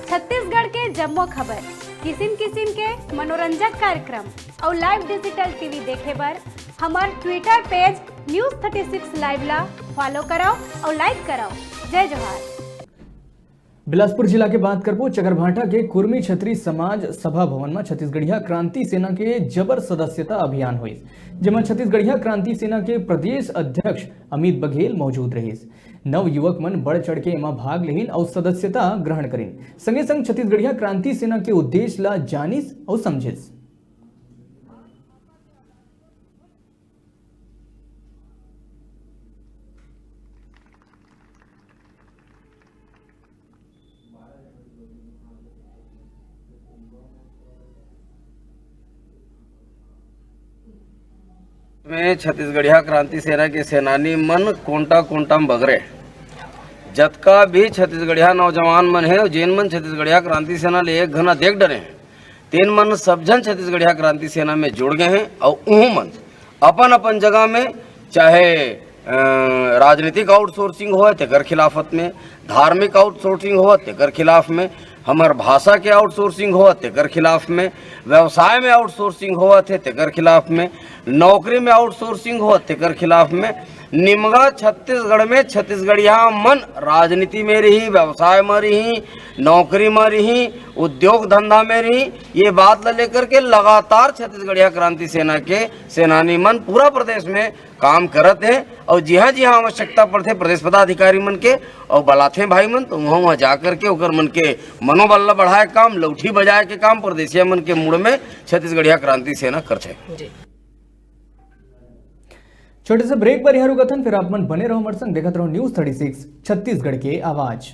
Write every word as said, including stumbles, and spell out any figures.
छत्तीसगढ़ के जम्मो खबर, किसिम किसिम के मनोरंजक कार्यक्रम अउ live digital TV देखे बर हमर Twitter page News thirty six Live ला follow करव अउ like करव। जय जोहार। बिलासपुर जिला के बात करबो, चकरभाटा के कुर्मी छतरी समाज सभा भवन म छत्तीसगढ़िया क्रांति सेना के जबर सदस्यता अभियान होइस, जेमा छत्तीसगढ़िया क्रांति सेना के प्रदेश अध्यक्ष अमित बघेल मौजूद रहिस। नव युवक मन बढ़ चढ़ के एमा भाग लेहिन अउ सदस्यता ग्रहण करिन। संगे संग छत्तीसगढ़िया क्रांति सेना के उद्देश्य ला जानिस अउ समझिस। में छत्तीसगढ़िया क्रांति सेना के सेनानी मन कोंटा कोंटा म बगरे। जतका भी छत्तीसगढ़िया नौजवान मन हे, जेन मन छत्तीसगढ़िया क्रांति सेना ले एक घना देख डरे हे, तेन मन सब झन छत्तीसगढ़िया क्रांति सेना में जुड़ गए हे। अउ उहू मन अपन अपन जगह में, चाहे अ, राजनीतिक outsourcing होवय तेकर खिलाफत में, धार्मिक outsourcing होवय तेकर खिलाफ में, हमर भाषा के outsourcing होवय तेकर खिलाफ में, व्यवसाय में outsourcing होवत हे तेकर खिलाफ में, नौकरी में outsourcing होवय तेकर खिलाफ में, निमगा छत्तीसगढ़ में छत्तीसगढ़िया मन राजनीति में रही, व्यवसाय में रही, नौकरी में रही, उद्योग धंधा में रही, ये बात ला लेकर के लगातार छत्तीसगढ़िया क्रांति सेना के सेनानी मन पूरा प्रदेश में काम करत हे। अउ जिहाँ जिहाँ आवश्यकता पड़थे प्रदेश पदाधिकारी मन के अउ बलाथे भाई मन, तो उहाँ उहाँ जा करके ओकर मन के मनोबल ला बढ़ाए काम, लौठी बजाए के काम प्रदेशिया मन के मुड़ में छत्तीसगढ़िया क्रांति सेना करथे। जी। छोटे से break पर यहाँ रुकथन, फिर आप मन बने रहो हमर संग, देखत रहो News thirty six छत्तीसगढ़ के आवाज।